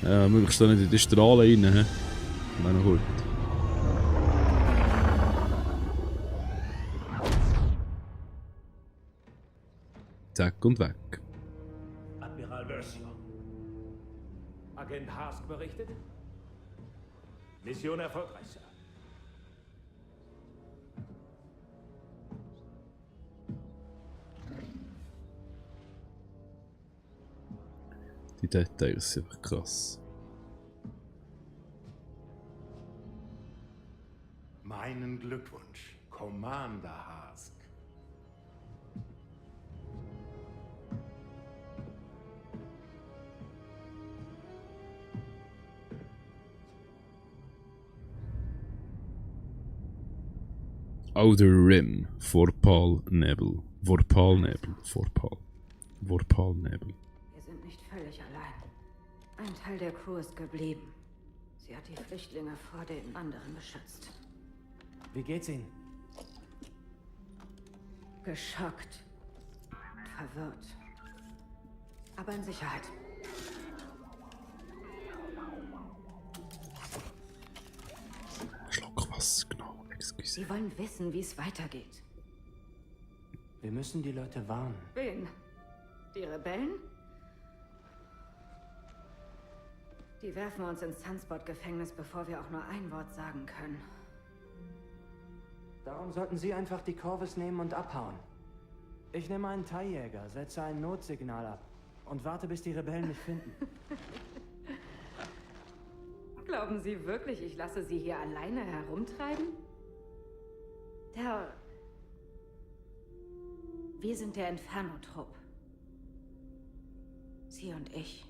Ja, möglichst da nicht in die Strahlen rein. Wäre noch gut. Zack und weg. Admiral Versio. Agent Hask berichtet? Mission erfolgreich, Sir. Die Details sind einfach krass. Meinen Glückwunsch, Commander Hask. Outer Rim, Vorpalnebel. Vorpalnebel. Vorpalnebel. Wir sind nicht völlig allein. Ein Teil der Crew ist geblieben. Sie hat die Flüchtlinge vor den anderen beschützt. Wie geht's Ihnen? Geschockt. Verwirrt. Aber in Sicherheit. Schluck was, genau, excuse. Sie wollen wissen, wie es weitergeht. Wir müssen die Leute warnen. Wen? Die Rebellen? Die werfen uns ins Sunspot-Gefängnis, bevor wir auch nur ein Wort sagen können. Darum sollten Sie einfach die Corvus nehmen und abhauen. Ich nehme einen Thai-Jäger, setze ein Notsignal ab und warte, bis die Rebellen mich finden. Glauben Sie wirklich, ich lasse Sie hier alleine herumtreiben? Wir sind der Inferno-Trupp. Sie und ich.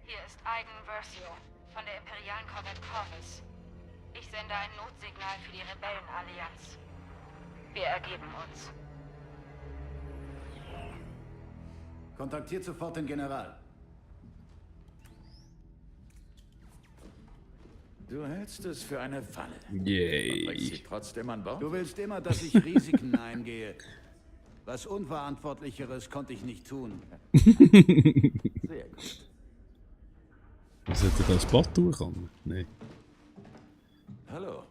Hier ist Aiden Versio von der imperialen Korvette Corvus. Ich sende ein Notsignal für die Rebellenallianz. Wir ergeben uns. Kontaktiert sofort den General. Du hältst es für eine Falle. Yay. Bringst sie trotzdem an Bord? Du willst immer, dass ich Risiken eingehe. Was Unverantwortlicheres konnte ich nicht tun. Sehr gut. Was hätte das Blatt durchkommen? Nein. Hallo,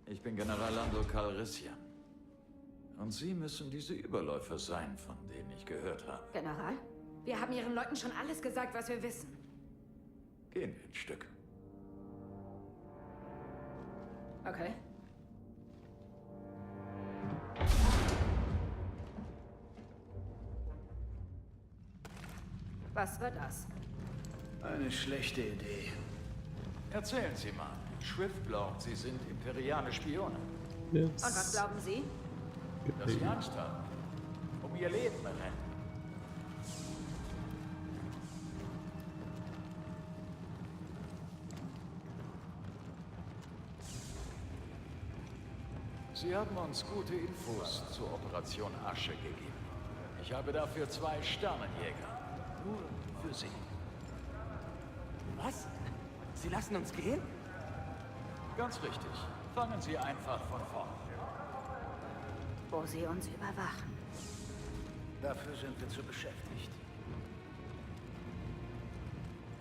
ich bin General Lando Calrissian. Und Sie müssen diese Überläufer sein, von denen ich gehört habe. General, wir haben Ihren Leuten schon alles gesagt, was wir wissen. Gehen wir ein Stück. Okay. Was wird das? Eine schlechte Idee. Erzählen Sie mal. Swift glaubt, Sie sind imperiale Spione. Und was glauben Sie? Dass Sie Angst haben. Um Ihr Leben rennen. Sie haben uns gute Infos zur Operation Asche gegeben. Ich habe dafür 2 Sternenjäger. Nur für Sie. Was? Sie lassen uns gehen? Ganz richtig. Fangen Sie einfach von vorn. Wo Sie uns überwachen. Dafür sind wir zu beschäftigt.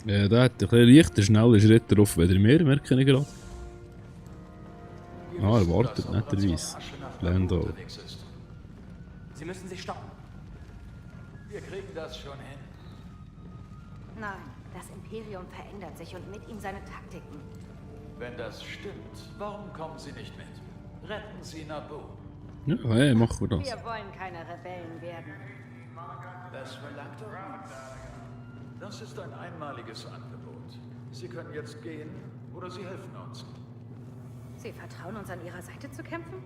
Ja, der hat ein bisschen leichter, schneller Schritt drauf, weder mehr, merke ich gerade. Wir Ah, er wissen, wartet dass Operation netterweise. Asche nach Lando. Norden unterwegs ist. Sie müssen sich stoppen. Wir kriegen das schon hin. Nein, das Imperium verändert sich und mit ihm seine Taktiken. Wenn das stimmt, warum kommen Sie nicht mit? Retten Sie Naboo. Ja, hey, machen wir das. Wir wollen keine Rebellen werden. Das verlangt doch. Das ist ein einmaliges Angebot. Sie können jetzt gehen oder Sie helfen uns. Sie vertrauen uns, an Ihrer Seite zu kämpfen?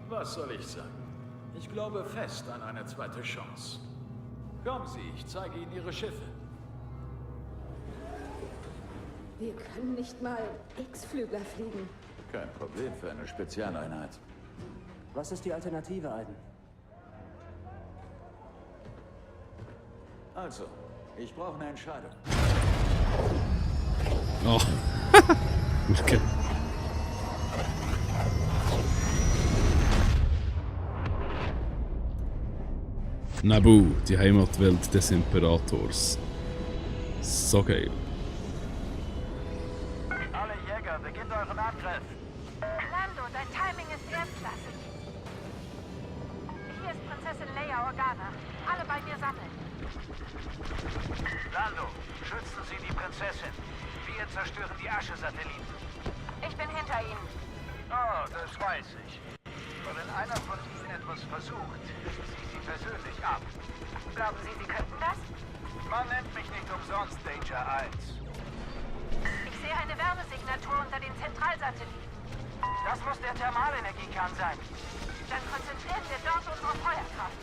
Was soll ich sagen? Ich glaube fest an eine zweite Chance. Kommen Sie, ich zeige Ihnen Ihre Schiffe. Wir können nicht mal X-Flügler fliegen. Kein Problem für eine Spezialeinheit. Was ist die Alternative, Aiden? Also, ich brauche eine Entscheidung. Oh. Okay. Naboo, die Heimatwelt des Imperators. So geil. Alle Jäger, beginnt euren Angriff. Lando, dein Timing ist erstklassig. Hier ist Prinzessin Leia Organa. Alle bei mir sammeln. Lando, schützen Sie die Prinzessin. Wir zerstören die Asche-Satelliten. Ich bin hinter ihnen. Oh, das weiß ich. Und wenn einer von Ihnen etwas versucht, schieße ich Sie persönlich ab. Glauben Sie, Sie könnten das? Man nennt mich nicht umsonst Danger 1. Ich sehe eine Wärmesignatur unter den Zentralsatelliten. Das muss der Thermalenergiekern sein. Dann konzentrieren wir dort unsere Feuerkraft.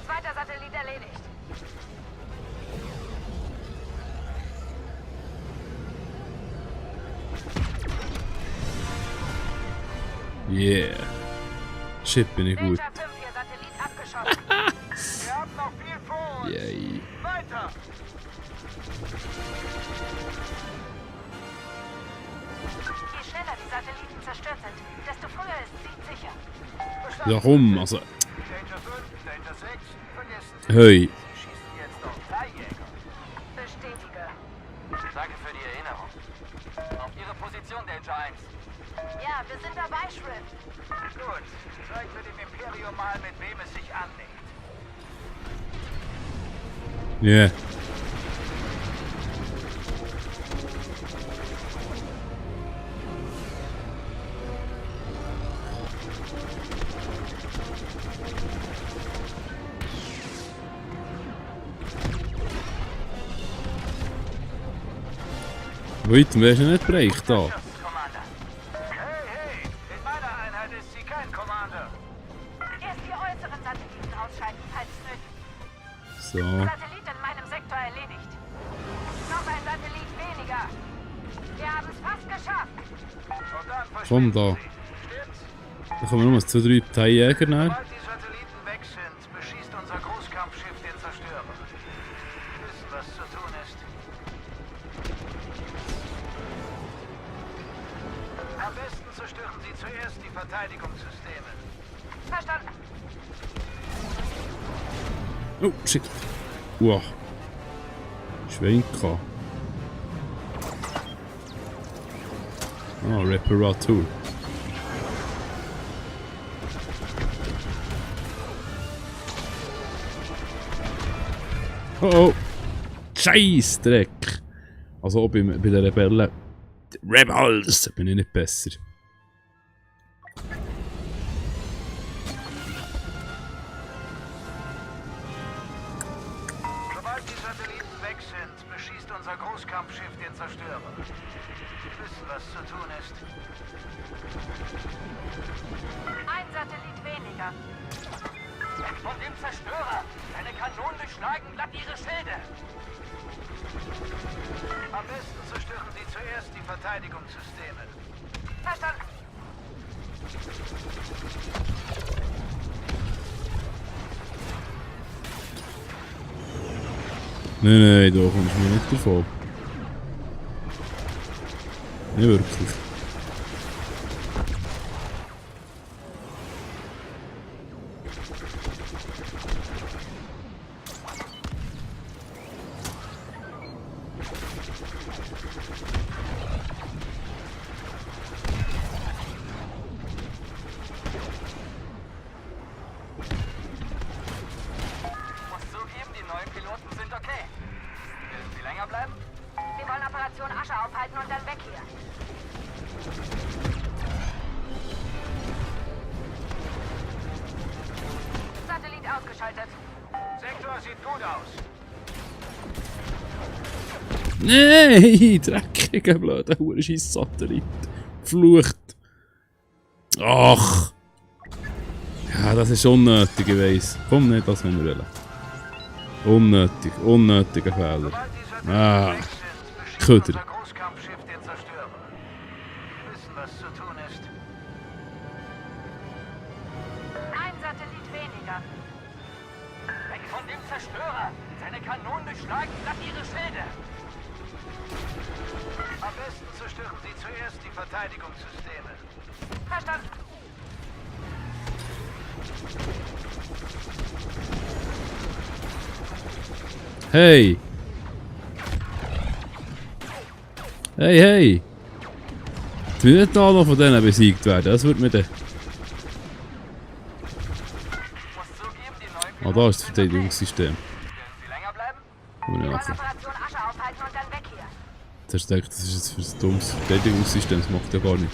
Zweiter Satellit erledigt. Yeah. Shit, bin ich gut. Danger 5, Ihr Satellit abgeschossen. Wir haben noch viel vor uns. Yay. Weiter! Je schneller die Satelliten zerstört sind, desto früher ist Sieg sicher. Warum? Also, Danger 5, Danger 6, vergessen Sie. hey. Sie schießen jetzt auf 3 Jäger. Bestätige. Danke für die Erinnerung. Auf Ihre Position, Danger 1. Ja, wir sind dabei, Shrimp. Gut, zeigen wir dem Imperium mal, mit wem es sich anlegt. Yeah. Weiter wärst du nicht bereicht da. Commander. Hey, in meiner Einheit ist sie kein Commander. Erst die äußeren Satelliten ausschalten, falls nötig. So. Satellit in meinem Sektor erledigt. Noch ein Satellit weniger. Wir haben es fast geschafft. Und dann Komm verschwinden da. sie. Stimmt's? Da kommen nur noch 2, 3 TIE-Jäger näher. Sobald die Satelliten weg sind, beschießt unser Großkampfschiff den Zerstörer. Wir wissen, was zu tun ist. Am besten zerstören Sie zuerst die Verteidigungssysteme. Verstanden. Oh, shit. Wow. Schwenker. Ah, Reparatur. Oh oh. Scheissdreck. Also auch bei den Rebellen. Rebels bin ich nicht besser. Sobald die Satelliten weg sind, beschießt unser Großkampfschiff den Zerstörer. Wir wissen, was zu tun ist. Ein Satellit weniger. Von dem Zerstörer! Seine Kanonen durchschlagen glatt ihre Schilde! Am besten zerstören Sie zuerst die Verteidigungssysteme. Verstanden. Nein, da kommst du mir nicht davon. Nicht wirklich. Muss zugeben, die neuen Piloten sind okay. Will sie länger bleiben? Wir wollen Operation Asche aufhalten und dann weg hier. Satellit ausgeschaltet. Sektor sieht gut aus. Nein, dreckiger, blöder Hurenscheiss-Satellit. Flucht. Ach. Ja, das ist unnötig, ich weiss. Komm nicht, das wenn wir wollen. Unnötig, unnötiger Fehler. Sobald die Satelliten Ah. weg sind, beschießt Köder. unser Großkampfschiff den Zerstörer. Wir wissen, was zu tun ist. Ein Satellit weniger. Weg von dem Zerstörer. Seine Kanonen durchschlagen glatt ihre Schilde. Am besten zerstören Sie zuerst die Verteidigungssysteme. Verstanden. Hey! Hey, hey! Jetzt will nicht alle von denen besiegt werden, das wird mir dann... Ah, da ist das Verteidigungssystem. Sie länger bleiben? Muss ich nachher. Operation Asche aufhalten und dann weg hier. Zuerst denke ich, das ist jetzt für ein dummes Verteidigungssystem, das macht ja gar nicht.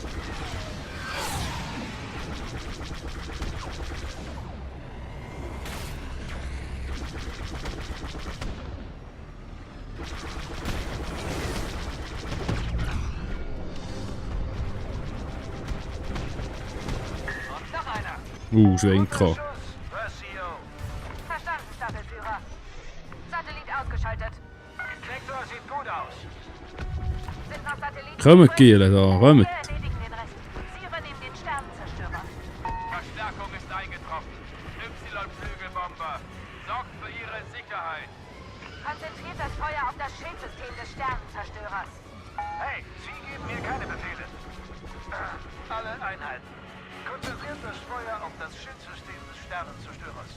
Und noch einer. Schwenker. Schuss, Versio. Verstanden, Staffelführer. Satellit ausgeschaltet. Vektor sieht gut aus. Sind noch Satelliten? Kommt, Giele, da, kommt. Wir erledigen den Rest. Sie übernehmen den Sternenzerstörer. Verstärkung ist eingetroffen. Y-Flügelbomber. Sorgt für ihre Sicherheit. Konzentriert das Feuer auf das Schildsystem des Sternenzerstörers. Hey, Sie geben mir keine Befehle. Alle Einheiten. Konzentriert das Feuer auf das Schildsystem des Sternenzerstörers.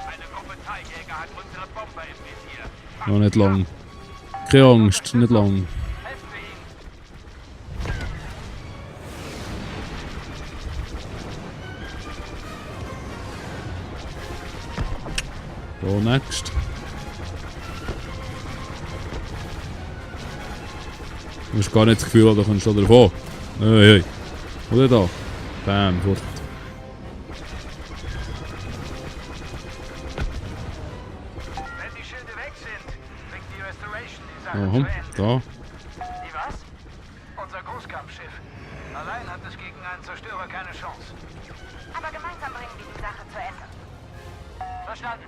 Eine Gruppe Teiljäger hat unsere Bomber im Visier. Noch nicht lang. Keine Angst, nicht lang. Helft wir ihnen. Da, next. Du hast gar nicht das Gefühl, da kommst du da drauf. Hey, hey. Oder da. Bam, fort. Wenn die Schilde weg sind, bringt die Restoration die Sache Aha, zu Ende. da. Die was? Unser Großkampfschiff. Allein hat es gegen einen Zerstörer keine Chance. Aber gemeinsam bringen wir die Sache zu Ende. Verstanden.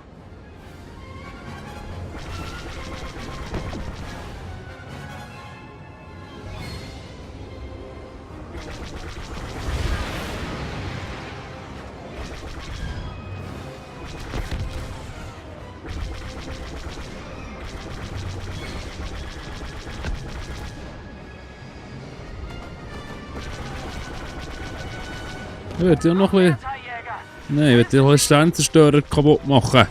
Ich will ja noch ein bisschen... Teiljäger. Nein, ich will ja den Sternzerstörer kaputt machen.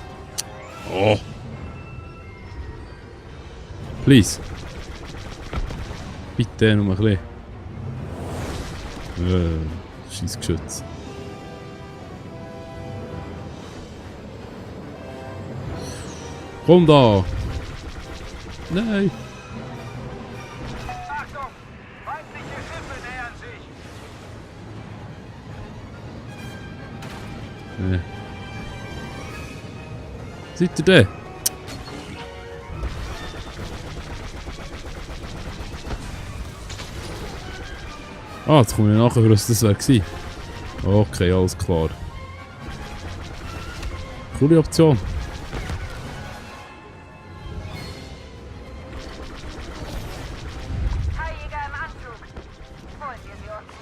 Oh. Please. Bitte noch ein bisschen. Scheissgeschütz. Komm da! Nein! Achtung! Feindliche Schiffe nähern sich. Nee. Seid ihr da? Ah, jetzt komme ich nachher, was das war. Okay, alles klar. Coole Option. Teiljäger im Anflug. Holen wir sie uns.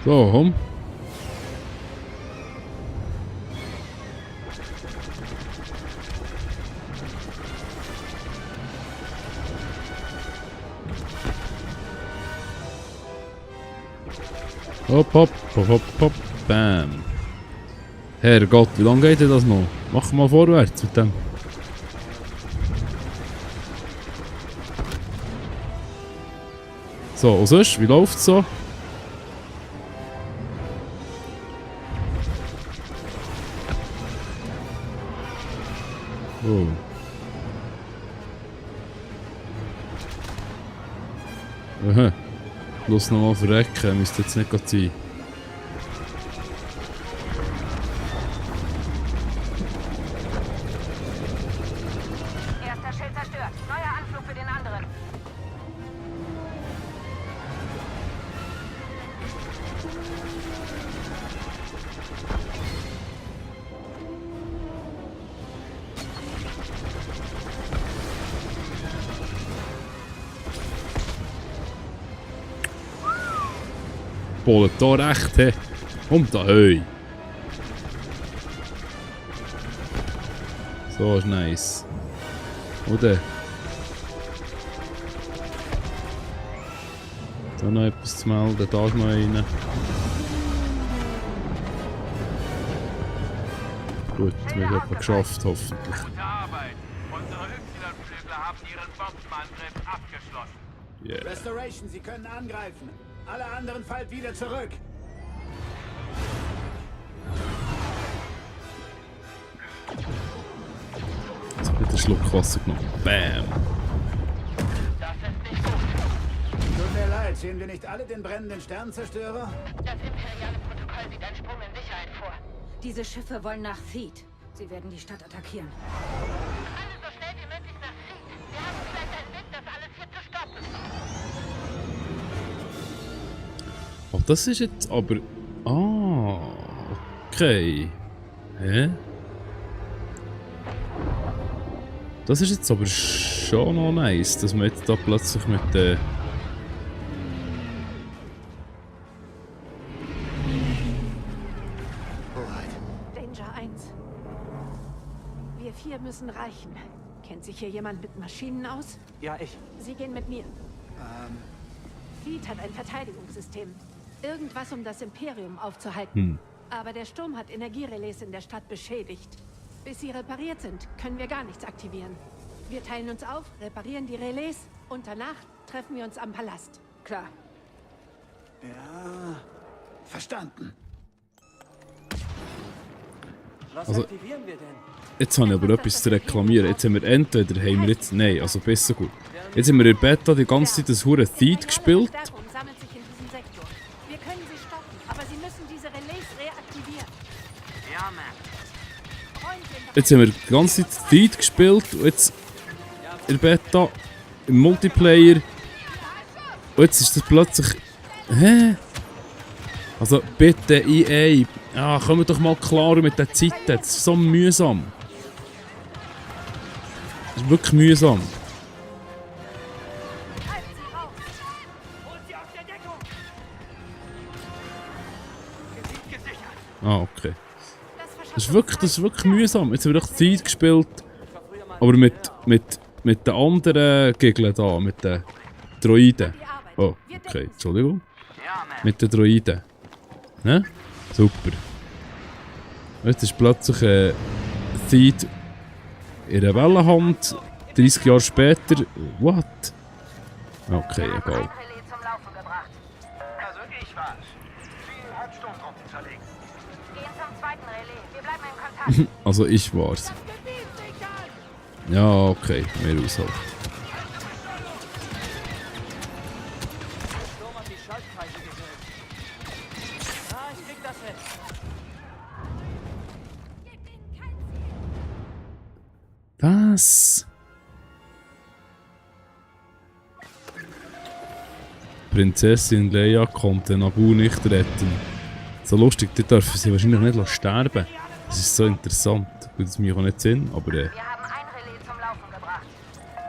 So, komm. Hopp, hopp, hopp, hopp, hopp, bam. Herrgott, wie lange geht denn das noch? Mach mal vorwärts mit dem. So, und sonst, wie läuft's so? Oh. Aha. Los nochmal verrecken, müsste jetzt nicht gerade sein. Erster Schild zerstört. Neuer Anflug für den anderen. Bullet da recht, hä? Kommt da, hey. So ist nice. Oder? Da noch etwas zu melden, da ist noch einer. Gut, wir haben es geschafft, hoffentlich. Gute Arbeit. Unsere Y-Flügler haben ihren Bombenangriff abgeschlossen. Yeah. Restoration, Sie können angreifen. Alle anderen fallt wieder zurück. Jetzt habe ich den Schluck Wasser genommen. Bam! Das ist nicht gut. Tut mir leid, sehen wir nicht alle den brennenden Sternenzerstörer? Das imperiale Protokoll sieht einen Sprung in Sicherheit vor. Diese Schiffe wollen nach Theed. Sie werden die Stadt attackieren. Alle so schnell wie möglich nach Theed. Wir haben vielleicht einen Weg, das alles hier zu stoppen. Oh, das ist jetzt aber... Ah, okay. Hä? Das ist jetzt aber schon noch nice, dass man jetzt da plötzlich mit der... Danger 1. Wir 4 müssen reichen. Kennt sich hier jemand mit Maschinen aus? Ja, ich. Sie gehen mit mir. Theed hat ein Verteidigungssystem. Irgendwas, um das Imperium aufzuhalten. Aber der Sturm hat Energierelais in der Stadt beschädigt. Bis sie repariert sind, können wir gar nichts aktivieren. Wir teilen uns auf, reparieren die Relais und danach treffen wir uns am Palast. Klar. Ja, verstanden. Was Also- aktivieren wir denn? Jetzt habe ich aber etwas zu reklamieren. Jetzt haben wir entweder... Haben wir jetzt... Nein, also besser gut. Jetzt haben wir in der Beta die ganze Zeit das hure Theed gespielt. Stärkung sammelt sich in diesem Sektor. Wir können sie stoppen, aber sie müssen diese Relais reaktivieren. Ja, Mann. Freundin, Jetzt haben wir die ganze Zeit Theed gespielt und jetzt in der Beta, im Multiplayer. Und jetzt ist das plötzlich... Hä? Also bitte, EA, ja, kommen doch mal klar mit den Zeiten. Das ist so mühsam. Das ist wirklich mühsam. halt sie raus! Holt sie aus der Deckung. Gebiet gesichert. Ah, okay. Das verschafft Das ist wirklich mühsam. Jetzt haben wir doch Zeit gespielt. Aber mit den anderen Gegnern da, mit den Droiden. die Arbeit. Oh, Wir okay, decken Entschuldigung. Ja, Mann. Mit den Droiden. Ne? Super. Jetzt ist plötzlich Theed in der Wellenhand. 30 Jahre später. What? Okay, egal. Ein Relais zum Laufen gebracht. Also ich war's. Sie hat Sturmtruppen zerlegt. Gehen zum zweiten Relais. Wir bleiben in Kontakt. Also ich war's. Ja, okay, mehr aushalten. Sturm hat die Schaltkreise gesetzt. Ah, ich krieg das hin. Was? Prinzessin Leia konnte Naboo nicht retten. So lustig, die dürfen sie wahrscheinlich nicht sterben. Das ist so interessant. Gut, das macht auch nicht Sinn, aber Wir haben ein Relais zum Laufen gebracht.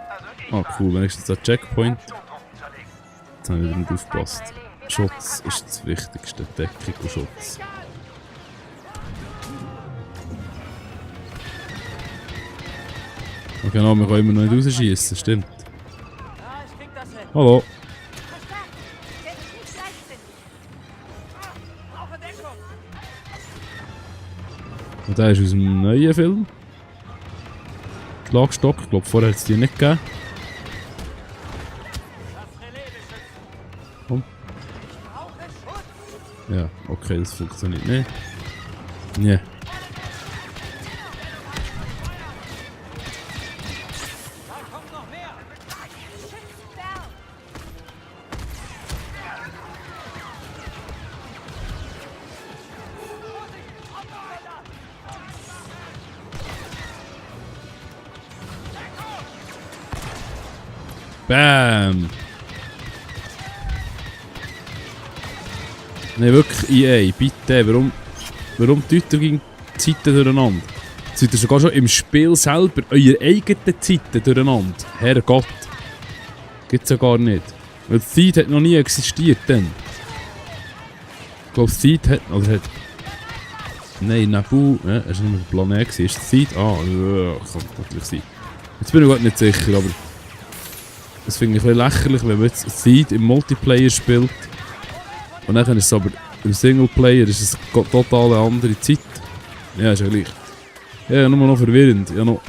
Also ich ah cool, wenigstens der Checkpoint. Sturmtruppen zerlegt. Jetzt habe ich wieder nicht aufgepasst. Schutz ist das Wichtigste, Deckung und Schutz. Ja, genau, wir können immer noch nicht rausschießen, stimmt. Ah, ich krieg das hin. Hallo. Verstärken! Der ist nicht leichtsinnig. Brauche Deckung. Und der ist aus dem neuen Film. Schlagstock, ich glaube vorher hat es die nicht gegeben. Das Relais beschützen. Komm. Ich brauche Schutz. Ja, okay, das funktioniert nicht. Nee. Da kommt noch mehr. Bam! Ne, wirklich EA, bitte, warum tut ihr gegen die Zeiten durcheinander? Seid ihr sogar schon im Spiel selber eure eigenen Zeiten durcheinander? Herrgott! Gibt's ja gar nicht. Weil Theed hat noch nie existiert dann. Ich glaube, Seed hat... Oder hat... Nein, Naboo... Ja, das war nicht mehr der Planet. Ist es Seed? Ah, ja, kann natürlich sein. Jetzt bin ich gerade nicht sicher, aber... Das finde ich ein bisschen lächerlich, wenn man jetzt Seed im Multiplayer spielt. Und dann ist es aber im Singleplayer ist es eine total andere Zeit. Ja, ist ja gleich. Ja, nur noch verwirrend. Ja, noch...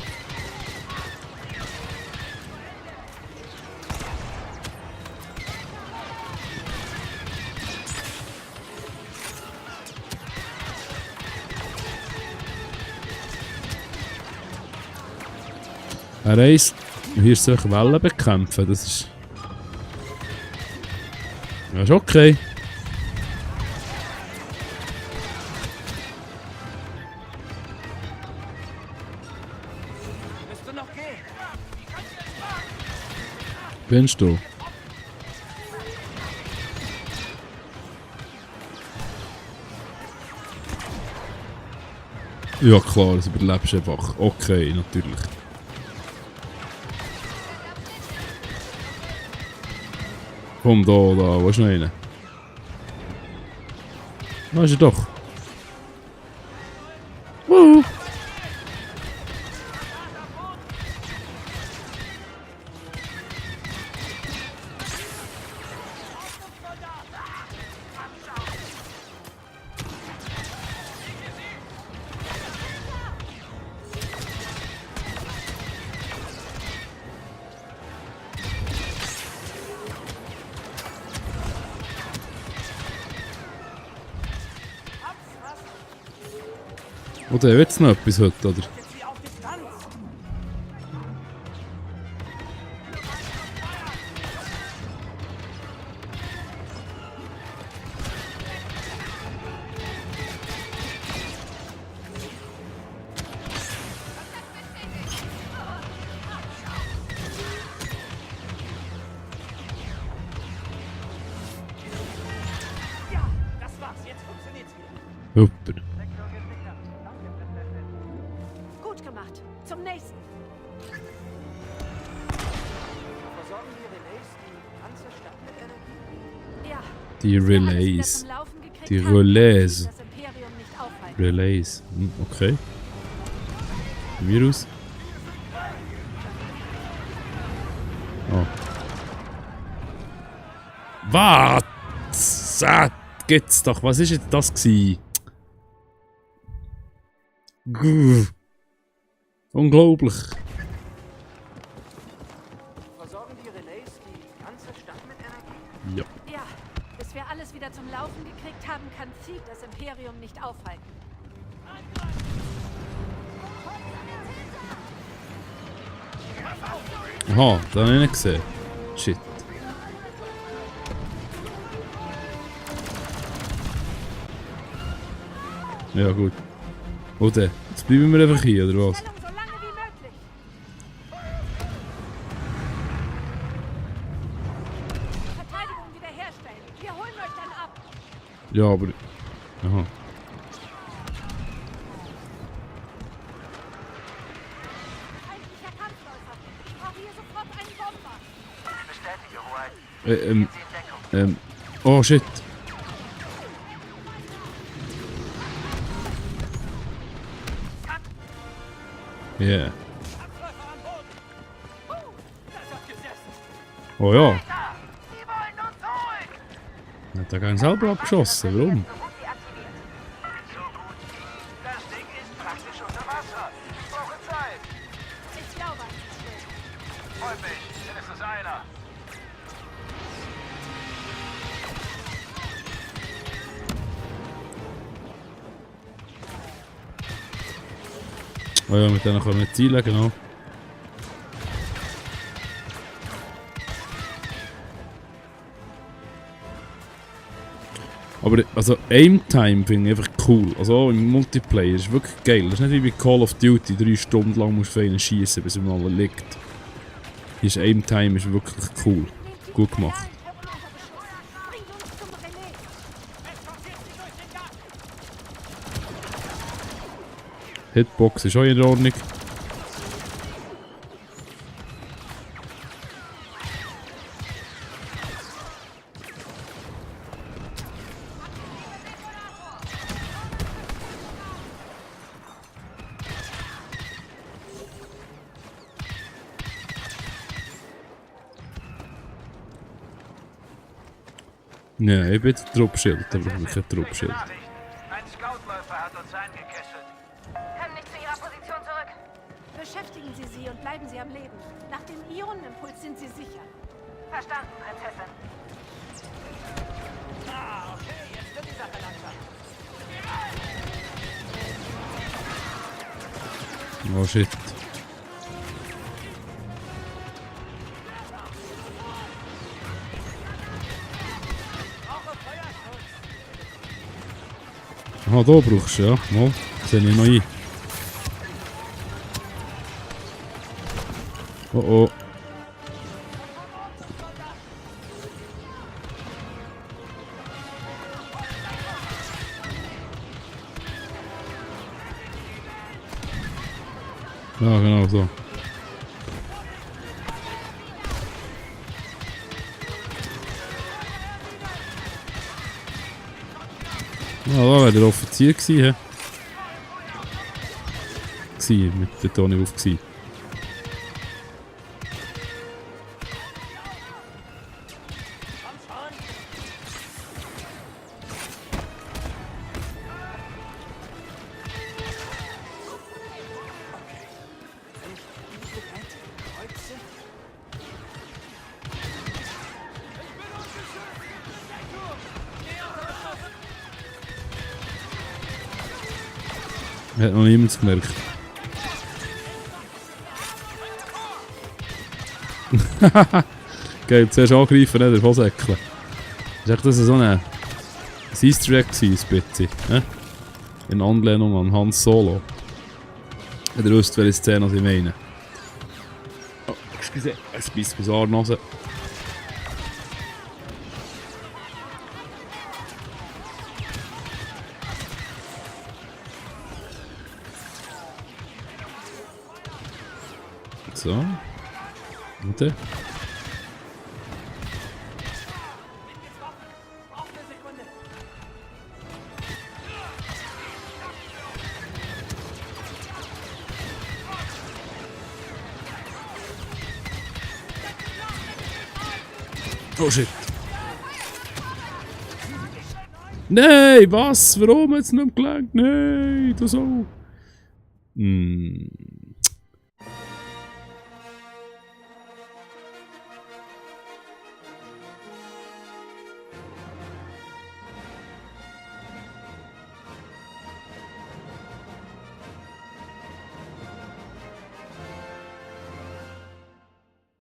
Er reist... Hier solche Wellen bekämpfen, das ist... Ja, ist okay. Müsste noch gehen. Binst du? Ja klar, das überlebst du einfach. Okay, natürlich. Komm da, wo ist noch einer? Da ist er doch. Woo! Oder wird es noch etwas heute, oder? Ja, das war's. Jetzt funktioniert's wieder. Super. Gut gemacht. Zum nächsten. Versorgen die Relais die ganze Stadt mit Energie? Ja. Die Bis wir alles wieder Relays. zum Laufen gekriegt Die haben, Relais. kann das Imperium nicht aufhalten. Relays. Hm, okay. Virus. Oh. Was? Gibt's doch. Was ist jetzt das gsi? Unglaublich. Versorgen die Relais die ganze Stadt mit Energie? Ja. Ja. Bis wir alles wieder zum Laufen gekriegt haben, kann Seed das Imperium nicht aufhalten. Aha, da habe ich nicht gesehen. Shit. Ja gut. Oder? Jetzt bleiben wir einfach hier, oder was? Stellung so lange wie möglich. Verteidigung wiederherstellen. Wir holen euch dann ab. Ja, aber... Aha. Feindlicher Kampfläufer. Ich brauche hier sofort einen Bomber. Bestätige, Hoheit. Oh shit. Yeah. Oh ja. Die wollen uns holen. Hat er keinen selber abgeschossen? Warum? So gut. Das Ding ist praktisch unter Wasser. Ich brauche Zeit. Ich glaube an dich, Will. Freut mich. Mindestens einer. Oh ja, mit denen können wir nicht zielen, genau. Aber also Aim-Time finde ich einfach cool. Also auch im Multiplayer ist wirklich geil. Das ist nicht wie bei Call of Duty, 3 Stunden lang musst du für einen schießen, bis er mal liegt. Hier ist Aim-Time ist wirklich cool. Gut gemacht. Bringt uns zum Relais. Hitbox ist auch in Ordnung. Ja, ich bin der Truppschild, aber ich bin kein Truppschild. Ein Scoutläufer hat uns eingekesselt. Können nicht zu Ihrer Position zurück. Beschäftigen Sie sie und bleiben Sie am Leben. Nach dem Ionenimpuls sind Sie sicher. Verstanden, Prinzessin. Ah, okay, jetzt wird die Sache langsam. Oh shit. Aha, da brauchst du, ja. Mal, sehe ich noch ein. Oh oh. Ja, genau so. Ja, da wäre der Offizier gewesen, hä? Mit der Toni auf gewesen. Hat noch niemand gemerkt. Geil, zuerst angreifen, nicht davon säckeln. Ist echt das so ein Easter Egg gewesen, ein bisschen, in Anlehnung an Hans Solo. Wenn ihr wisst, welche Szene ich meine. Oh, excuse, ein bisschen Bizarre-Nase. So. Warte. Oh shit. Nein, was? Warum hat es nicht gelangt? Nein, das auch.